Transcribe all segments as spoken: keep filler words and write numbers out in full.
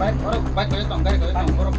Oro bike kaya tong, gari kaya tong, borok.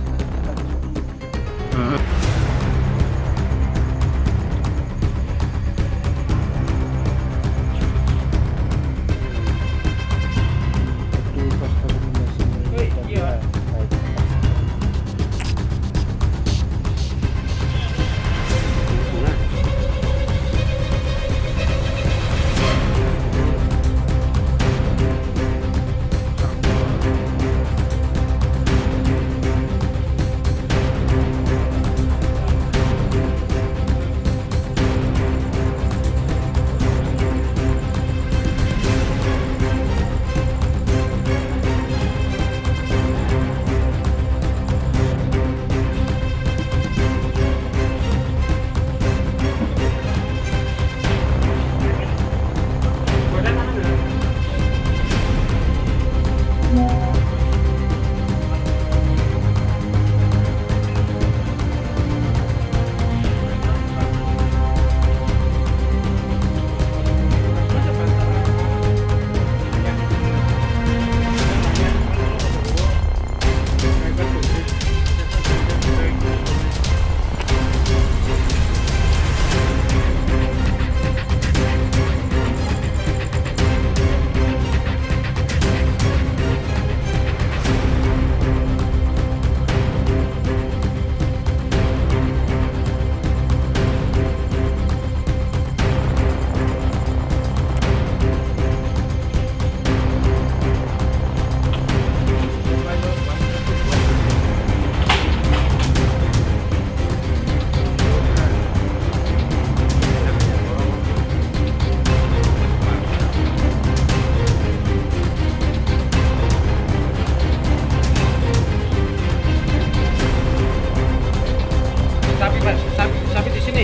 Sabi, sabi, sabi di sini.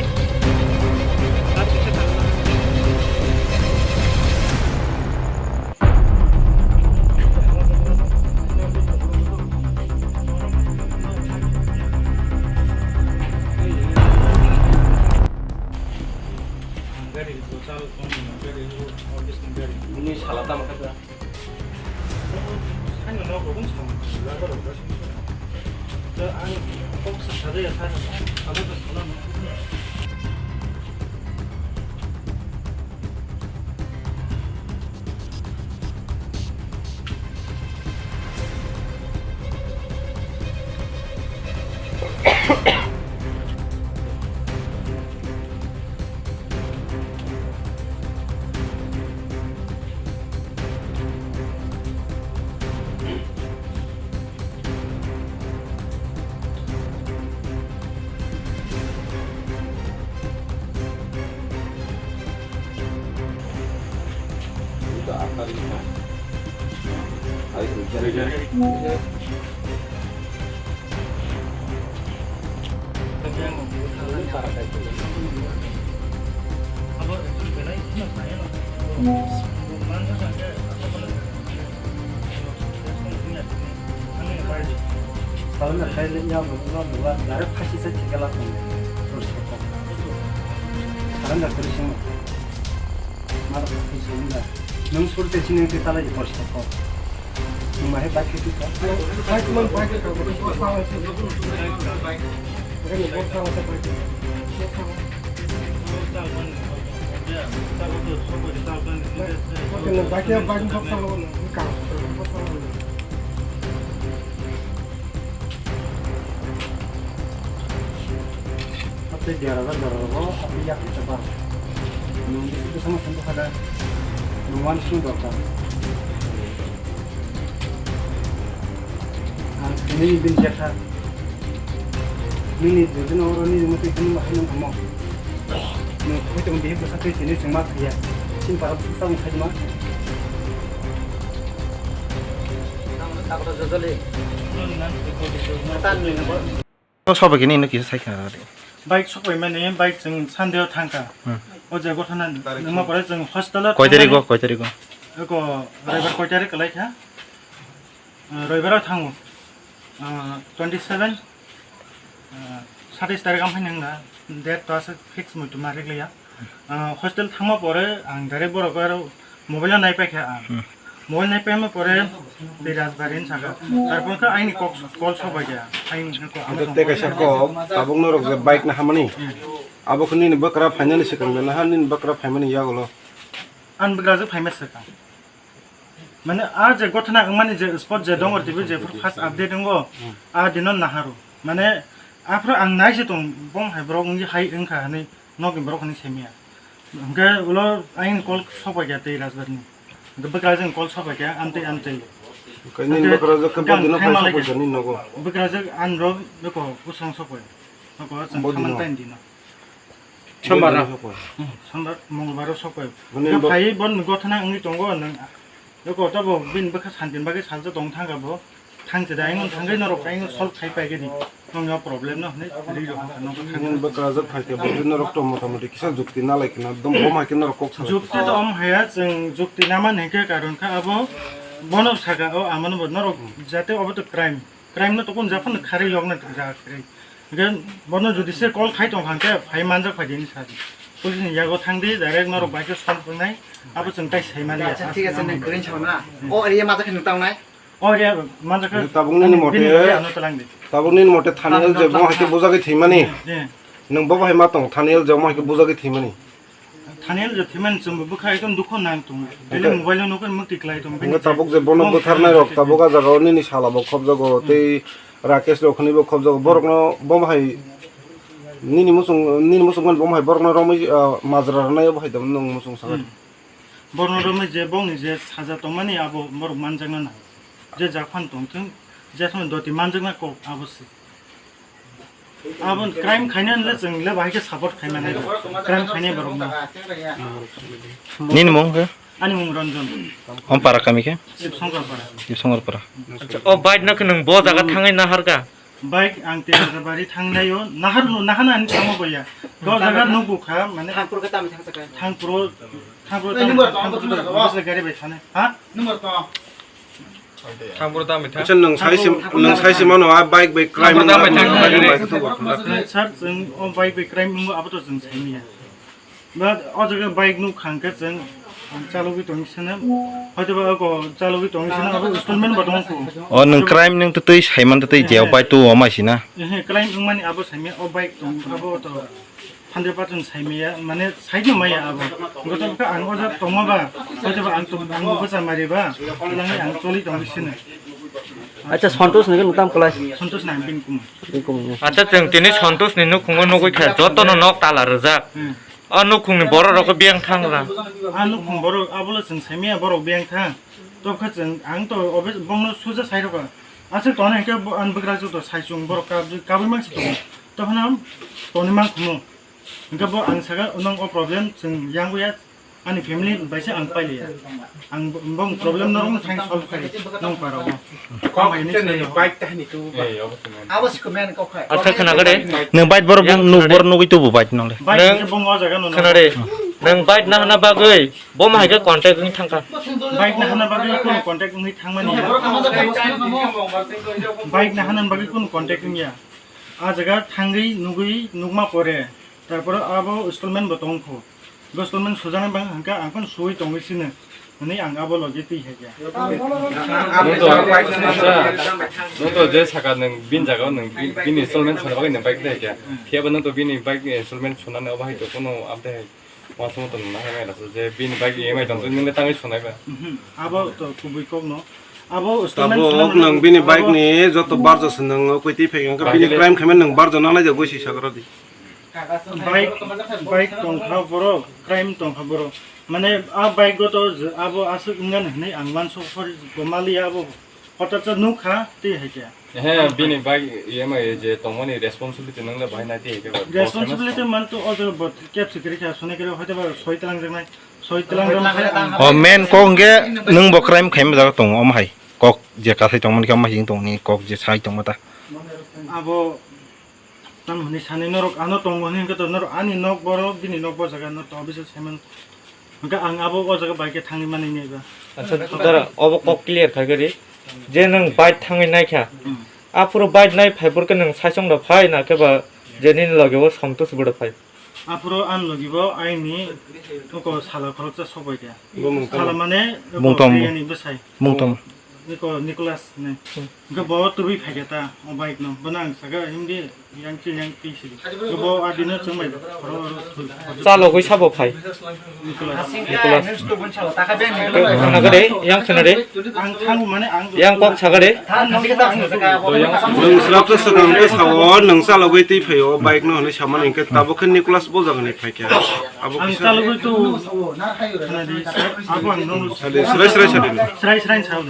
Sabi di sini. Bini sala tamo khe ta? Sani no bo bung sam laga rok da sini. Da ang kok sa sa ya sa sa da sa na. Surrender khai le ya mo no mo ba direct khasi sa thikala tong. Surrender kari sing. Mar khasi sing da. Nung surte sini ke tala di post ko. Nung mahe bike ke ka. Bike man bike ka. Bike man bike ka. Hape dera da dera ro, hape yak ita bar. Nung bisi bisi ma sendo kada. Nung wan sing dorkar. Ang kini bin jatha. Nini jodi no oro nini mati kini bahai nung amo. Nung koi tong bihi bwsa twi tini chwngma thwiya. Chini para bwsa chang khai ma. Sobai kini ino kisa sai khna rw di. Bike sobai mani, bike chwng Sunday o thangkha. Hmm. O je gothana nungma pore chwng hostel o. Koi tarik o, koi tarik o? Eko Roibar koi tarik kwlai kha? Ah, Roibaro thango. Ah, twenty seven, ah, satais tarik amphai nangna, date to aswk fix muitu ma rikliya. Ah, hostel thangma pore ang direct borok aro mobile o nai paikha ang. Hmm. Mobile nai pema pore tei Rajbari ni saka. Tarpor khe aini kok call sobai kha. Aini kok ano Ante tei kaisa kok, tabuk norok je bike na hamani. Hmm. Abo khe nini bwkra phainani swkang de naha nini bwkra phaimani yagulo. An bwkra je phaima swkang. Mane a je gothana wngmani je spot je dongor tibwi je first update wngo, a dino naharo. Mane aphuru ang nai se tong bom hai borok wngwi hai wngkha hinwi nokni borok hinwi saimaya. Hwnkhe ulo ayang call sopai kha tei Rajbari ni. Hwnkhe bwkrajwk call sopai kha amtwi amtwi. Hwnkhe nini bwkrajwk khe bo dino phai sopai kha nini nogo? Bwkrajwk ang rok beko bwswng sopai. Noko chwng khamani taini dino. Sombar. Sombar, Mongolbar o sopai. Hwnkhe phai bo gothana wngwi tongo nwng. Eko tabo bini bwkha santin bagwi salsa tong thangkha bo. Thangse da, ayang thangwi norok ayang solve khai pai gedi. Nokni o problem no hinwi ri rok nokni thangwi. Nini bwkrajwk phaikhe bo norok to mota moti kisa jukti nalai khna, dom bom hai khe norok kok salai. Jukti to om haya, chwng jukti nama hinkhe karon kha abo bono saka o amano bo norok jate obo to crime. Crime no tokon japhano kharwi yokna jaga kharwi. Hwnkhe bono jodi se call khai tong kha hwnkhe phai manjak phai dini sa di. Police ni yago thang di, direct norok bai khe solve wngnai. Abo chwng tai sai mani ya. Acha, thik ache, nwng kwrwi sa na. O area majak khe nwng tangnai? O area majak khe tabuk nini mote, bini area ano talang di. Tabuk nini mote thani el je mo hai khe bujagwi thwimani. Nwng bo bahai ma tong thani el je mo hai khe bujagwi thwimani. Thani el je thwimani chwng bo bwkha ekdom dukho nang tong. Daily mobile no nukho mukti klai tong. Nwng tabuk je bono bwtharnai rok tabuk a jaga o nini sala bo khobjago tei Rakesh rok hinwi bo khobjago, borokno bo hai nini muchung, nini muchung mani bo hai borokno romwi, ah, majra rwnai bo hai dam nwng muchung sakha. Hmm. Borokno romwi je bongni je saja tongmani abo borok manjakna nang. Je jak phan tongthwng, je phano doti manjakna kok abo se. Abo crime khainani le chwng le bahai khe support khaimani. Crime khainai borokno. Nini mung khe? Ani mung Ranjan. Om para kami khe? Sibsongkar para. Sibsongkar para. Acha, o bike no khe nwng bo jaga thangwi naharkha? Bike ang Tejabari thangnaio, nahar no, nahana ani thangma boya. Go jaga nugo kha, mane Thangpur khe tamo thangsa kha? Thangpuro, Thangpuro tamo, Thangpuro tamo, gari bai thane. Ha? Number to. Thangpuro tamo thang. Acha, nwng sai sim, nwng sai sim ano, a bike bai crime. Thangpuro tamo thang. Sir, chwng o bike bai crime wngbo abo to chwng saimanya. But o jaga bike nuk khang khe chwng, ang chalogwi tongwi sene, hoitoba o chalogwi tongwi sene abo installment bo tongkhu. O nwng crime nwng twtwi saiman twtwi je o bike tu o mai sina. Ehe, crime wngmani abo saimaya, o bike tong abo to hundred percent saimaya, mane side no maya abo. Goto kha ang o jaga tongma ba, hoitoba ang to ang bo bwsa mari ba, langni ang choli tongwi sene. Acha, Santosh nwng tam klai? Santosh nang bin kum. Bin kum. Acha, chwng tini Santosh ni nukhungo nugwi kha, joto no nok tala rwjak. Hmm. O nukhungni borok rok biyang thang ra. A nukhung borok abola chwng saimaya borok biyang thang. Tokha chwng ang to obe bongno suja sai rokha. Aswk toni hwnkhe bo ang bwkrajwk to sai chwng borok kabwi, kabwi mangsi tongo. Tophano toni mangkhumu. Hwnkhe bo ang saka nang o problem chwng yang ya. Ani family bai se ang pailiya. Ang bo-, bong problem norok thang solve khai nong para o. Kok chini bike tahini tu. Abo si komen kok khai. Acha khna gade. Nwng bike borok nuk borok nugwi tubu bike nole. Bike se bong o jaga no. Khna de. Nwng bike na hana bagwi bo ma haike contact wng thangkha. Bike na hana bagwi kono contact wngwi thangmani. Bike na hana bagwi kono contact wngya. A jaga thangwi nugwi nukma pore. Tarpore abo installment bo tongkho. Installment sujana bang hwnkha ang phano suwi tongwi sino. Hwnwi ang abo logi twi hai khe. Nwng to, acha, nwng to je saka nwng bini jaga o nwng bi-, bini installment suna bagwi nwng bike twi hai khe. Phiya bo nwng to bini bike ni installment sunani obo hai to kono update hai. Uansukma to nang hai mela je bini bike E M I tong nwng le tangwi sunai ba. Mhm. Abo to kubui kok no. Abo installment suna nwng bini bike ni joto barjo se nwng kwtwi phai hwnkha bini crime khaimani nwng barjo nang lai ja goi si sakra di. Bike, bike tongkha borok, crime tongkha borok. Mane, a bike o to je, abo aswk wngya hinwi ang uansuk pori gomaliya abo. Hotat sa nukha, tei hai khe. He, bini bike E M I je tongmani responsibility nang le bahai nai tei hai khe ba. Responsibility man to o jaga bo kep se kwrwi kha, sone kwrwi hoite ba soi twlang jaknai, soi twlang jaknai. O main kok hwnkhe nwng bo crime khaima jaga tongo, omo hai. Kok je kasai tongmani khe omo hai tongni, kok je sai tongma ta. Abo Tamo hwnwi sanwi norok ano tongo hwnwi hwnkhe to norok ani nok borok bini nok bo jaga no to bisa saiman hwnkhe ang abo o jaga bai khe thangwi manwi nai ba. Acha, dara, obo kok clear khai gari. Je nwng bike thangwi naikha. Hmm. Aphuru bike nai phai burkhe nwng saichung da phai na khe ba je nini loge o Santosh bo da phai. Aphuru ani logi bo aini oko sala khoroksa sok bai kha. Bo mung tamo? Sala mane oko Mung tamo? Priyani bwsai. Mung tamo? Eko Nicholas ne. Hwnkhe bo tubui phaikha ta, o bike no. Bono ang saka, "Hindi, yang chi, yang pi si." Bo adino chwng bai, oro, oro, thul, thul. Chalogwi sabo phai? Nicholas. Nicholas. Khna kha de, yang khna de. Ang thango mane ang. Yang kok saka de. Nwng swrapsa swkang khe sao, nwng chalogwi twi phaio, bike no hwnwi samani hinkhe tabuk khe Nicholas bo jagani phaikha. Abo Ang kisa chalogwi tu khna di, sir. Abo ang nono Sadi, srai, srai, sadi. Srai, srai, srai.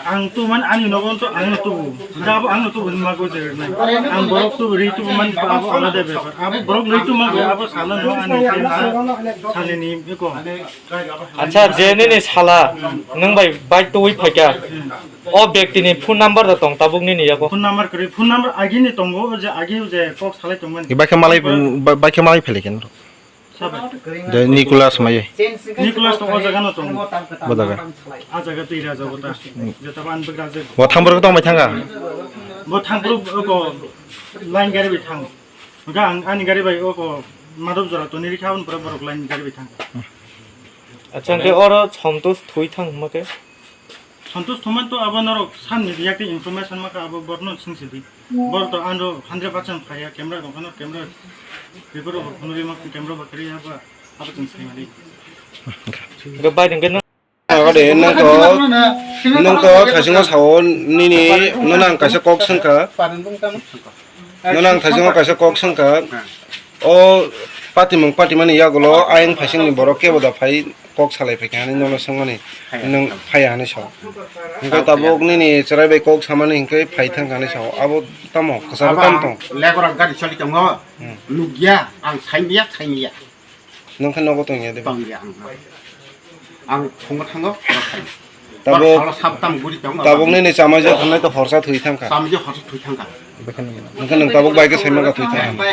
Ang tu man, ani nogo tu, ang tu. Da abo ang tu, ma go je nai. Ang borok tu, ri tu man, abo alada bepar. Abo borok ri tu ma go, abo sala no, ani, ani, sala ni, beko. Acha, je nini sala, nwng bai bike twi phaikha. O bektini phone number da tong, tabuk nini yago. Phone number kari, phone number agi ni tongo, je agi je kok salai tong man. Bai khe malai, bai, bai khe malai phele khe. Sabai. De Nicholas mai. Nicholas to o jaga no tong. Bo jaga. A jaga twi raja bo ta. Jeta ban bwgra je. Bo thang borok tong bai thanga. Bo thang borok ko line gari bai thang. Ga ang ani gari bai o ko madop jora to ni rikha un pura borok line gari bai thang. Acha, hwnkhe oro Santosh thwi thang hwnma khe? Santosh thumai to abo norok sanni yak tei information maka abo borno singsi di. Bor to ano hundred percent phaya camera dong khano camera report rok khunuri ma camera ba kari abo abo chwng sai mali. Hwnkhe bai hwnkhe no. Ade nang to nang to thasingo sao nini nang kaisa kok sengkha. Nono ang thaisongo kaisa kok swngkha. O patimung patimani yagulo ayang phaisingni borok kebo da phai kok salai phaikha hinwi nono swngmani. Phaiya. Nwng phaiya hinwi sao. Hwnkhe tabuk nini chwrai bai kok samani hinkhe phai thangkha hinwi sao. Abo tamo kwcharo tamo tong? Legora gari choli tongo. Hmm. Nukya ang saimya saimya. Nwng khe nogo tongya de ba? Tongya ang. Ang phungo thango, oro thai. Tabuk, oro sab tam guri tongo. Tabuk nini chamaijak hwnwi to horsa thwi thangkha. Chamaijak horsa thwi thangkha. Nwng khe nwng tabuk bai khe saimang kha thwi thangkha.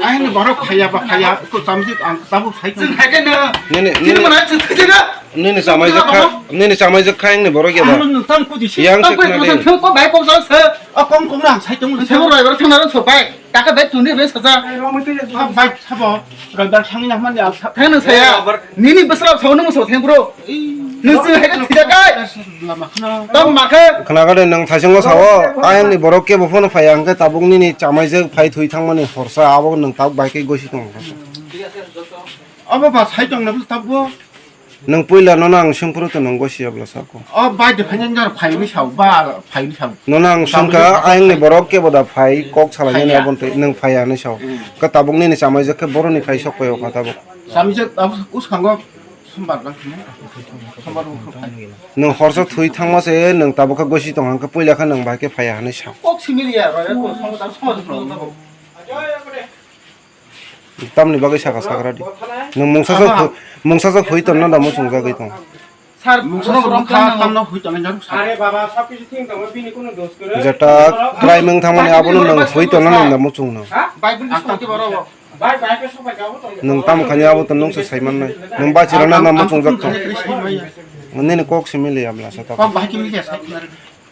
Ai ni borok phaiya ba phaiya, ko chamaijak ang tabuk sai thangkha. Nini, nini, nini chamaijak kha, nini chamaijak kha yang ni borok ya ba? Yang se khna de. Ko bai pok sa. O kong kong rang sai tongo. Sebo raibar thangna rang sopai. Taka bai tuni bai saja. Bai sabo. Raibar thangna mani ang sa. Thang nang saya. Nini besra sao nang so thang bro. Nang se hai thida kai. Lama khna. Tam makhe. Khna gade nang thaisongo sao. Ayang ni borok kebo phone phai ang khe tabuk nini chamai je phai thui thangmani horsa abo nang tabuk bai khe gosi tong. Abo ba sai tong na tabuk. Nwng puila nono ang swngphuru to nwng gosi ya bwla sako. O bai de phai nang phai ni sao ba phai ni sao. Nono ang swngkha ayang ni borok kebo da phai kok salai nini aboni twi nwng phai ya hinwi sao. Hmm. Khe tabuk nini chamai jak khe boroni phai sok pai o kha tabuk. Chamai jak abo uskango sombar lang khna. Sombar bo phai. Nwng horsa thwi thangma se nwng tabuk khe gosi tong hang khe puila khe nwng bai khe phai ya hinwi sao. Kok simili ya roi ko sombar sombar. Tamni bagwi saka sagra di. Nwng mungsa sok, mungsa sok hui tonno da muchung jagwi tong. Sir, mungsa sok kha tamno hui tonno jaruk sa. Are baba, sab kichu thik tongo, bini kono dos kwrwi. Jeta crime wng thangmani abono nwng hui tonno nwng da muchung no. Bible ni soti boro. Bai, bai, ke sok bai, abo tong. Nwng tamo khani abo to nwng se sai mannai. Nwng bachirana na muchung jak tong. Nini kok simi liya bla sa ta. Kok bahai kimi liya sa.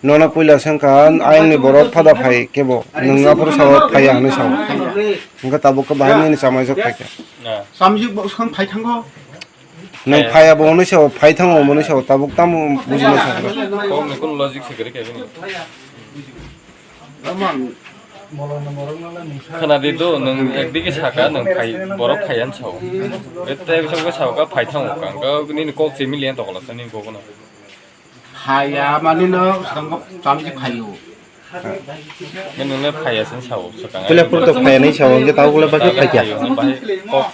Nono puila swngkha, ayangni borok phada phai kebo, nwng aphuru sao phaiya hinwi sao. Hwnkhe tabuk khe bahai nini chamaijak phaikha. Chamjik bo swkang phai thango. Nwng phaiya bo hwnwi sao, phai thango hwnwi sao, tabuk tamo bujina sao. Kok ni kun logic se kwrwi khe bini. Khwnadi do, nwng ekdigi saka, nwng phai, borok phaiya hinwi sao. Tei bisa khe sao kha phai thango kha, hwnkhe nini kok se miliya tokla sa nini kok no. Phaiya mani no swkang chamjik phaio. Nini le phaiya sin sao swkang. Pele purto phaiya nai sao, hwnkhe tabuk le bahai phaiya. Bahai kok,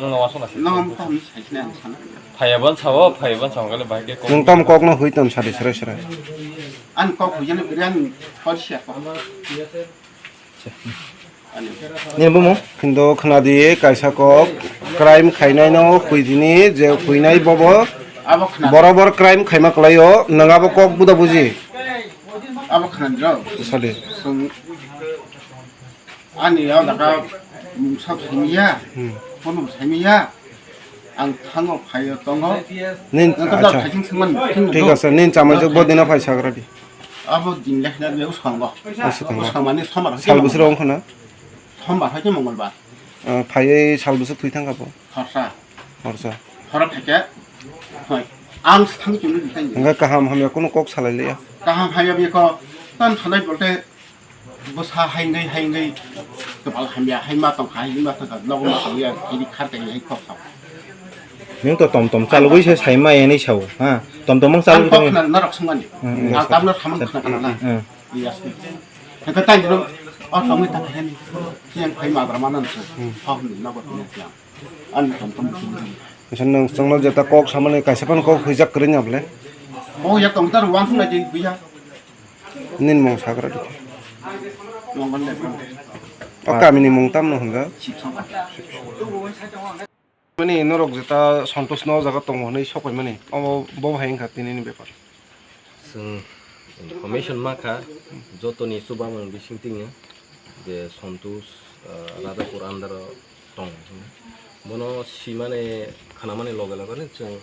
nwng no wasona se. Nwng tam sai sini ang sana. Phaiya ban sao, phaiya ban sao, hwnkhe le bahai khe kok. Nwng tam kok no hui ton sadi srai srai. An kok hui jani beri an hor sia kok. Nini bumung? Hindu khna di kaisa kok crime khainai no hui dini je huinai bobo. Abo khna. Borobor crime khaima kwlaio, nwng abo kok buda buji. Abo khna di rok. Sadi. Sung. Ani ya daga mungsa saimiya. Hmm. Kono saimiya. Ang thango phaio tongo. Nin, ang khe acha. Thik ase, nin chamai jok bo dina phai sagra di. Abo din lekhna le uskango. Uskango. Uskang mani sombar. Sal busro ongkha na? Sombar hai khe mongolbar. Ah, phaiwi sal bwswk thwi thangkha bo? Horsa. Horsa. Horo khaikhe, hoi. Ang se thang chumui tang. Hwnkhe kaham hamya kunu kok salai liya. Kaham hamya bikho tan salai bolte bwsa haingwi haingwi kwbal hamya haima tongkha haima tongkha nogo ma tongya haini khar tongya hai kok sao. Nwng to tom tom chalugwi se saima yani sao, ha? Tom tom ang chalugwi tongya. Ang kok khna narok sungmani. Hmm, hmm. Ang tamno samung khna khna na. Hmm. Yes. Hwnkhe tang dino o tongwi ta khaini. Yang phai madra mana nse. Hmm. Hok ni nogo tongya. Ani tom tom. Nwng chwngno jeta kok samani kaisa phano kok hwijak kwrwi nya bole? Kok ya tong tar wang sung na je buya. Nini mung sagra dikhe. Mung ban de. O kamini mung tamno hwnjak? Sip song. Mani norok jeta Santosh no o jaga tongo hwnwi sokoi mani. Omo bo hai wngkha tini ni bepar. Chwng information ma kha, jotoni chubamung bising tingya je Santosh, ah, Radhapur under o tongo hwnwi. Bono simani khanamani loge loge no chwng,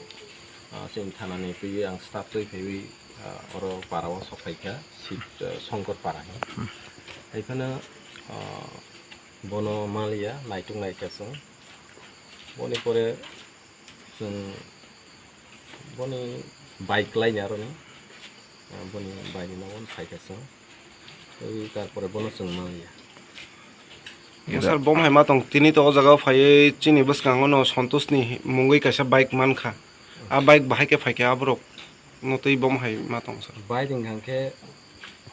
ah, chini thanani twiwi ang staff twi phaiwi, ah, oro para o sok phaikha, Sip, ah, Songkor para hwnwi. Hai phano, ah, bono maliya, naituk naikha chwng. Boni pore chwng boni bike laini aroni, ah, boni baini nogo phaikha chwng. Tei tarpore bono chwng maliya. Sir, bom hai ma tong, tini to o jaga o phaiwi chini bwskango no Santosh ni mungwi kaisa bike mankha. A bike bahai khe phaikha aborok no twi bom hai ma tong sir. Bike wngkha khe,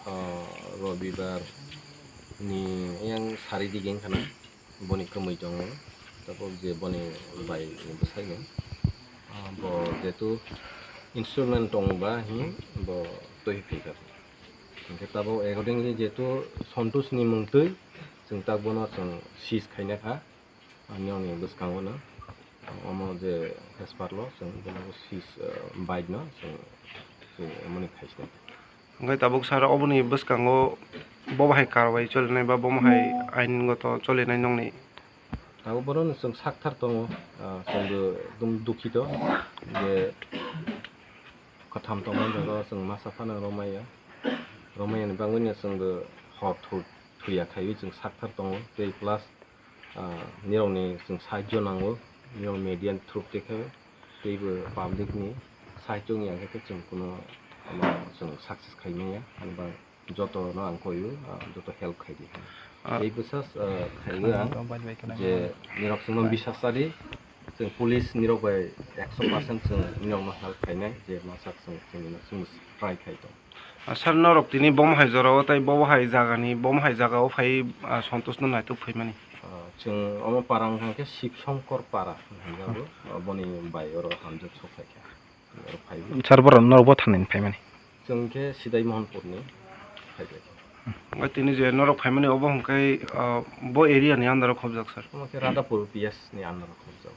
ah, Robibar ni yang sari dige wngkha na. Boni kwmwi tongo, tabuk je boni bai ni bwsai no, ah, bo jetu instrument tongo ba hi bo twi phi kha. Hwnkhe tabuk accordingly jetu Santosh ni mung twi chwng tak bono chwng seize khaina kha, ani oni bwskango no omo je hespar lo chwng bono seize, ah, bike no chwng, chwng emoni khaisna. Hwnkhe tabuk sir oboni bwskango bo bahai karwai cholinai ba bomo hai aingoto cholinai nongni? Tabuk bono chwng sakthar tongo, ah, chwngbo ekdum dukhito je kwtham tongmani jaga o chwng masa phano romaya, romaya ni bagwi no chwngbo hor thu-, thuya khaiwi chwng sakthar tongo tei plus ah, nirokni chwng sahajyo nango, nirok media ni through tei khe teibo public ni sahajyo wngya khe chwng kuno, ano, chwng success khai manya, ani ba joto no ang koiyo, ah, joto help khai di. Ah. Tei bwsas, ah, khaiwi ang je nirok chwngno bisas chadi, chwng police nirok bai ekso percent chwng nirokno help khainai, je masa chwng chwngno chwng try khai tong. Ah, sir, norok tini bom hai jora o tei bo hai jaga ni, bom hai jaga o phai, ah, Santosh no naituk phaimani? Ah, chwng omo para wngkha khe Sip Songkor para hinjago, ah, boni bai oro hamjak sok phaikha. Oro phai. Sir, borok norok bo thani phaimani? Chwng khe Sidai Mohanpur ni phaibaikha. Omo tini je norok phaimani obo hwnkhe, ah, bo area ni under o khobjak, sir? Omo khe Radhapur P S ni under o khobjak.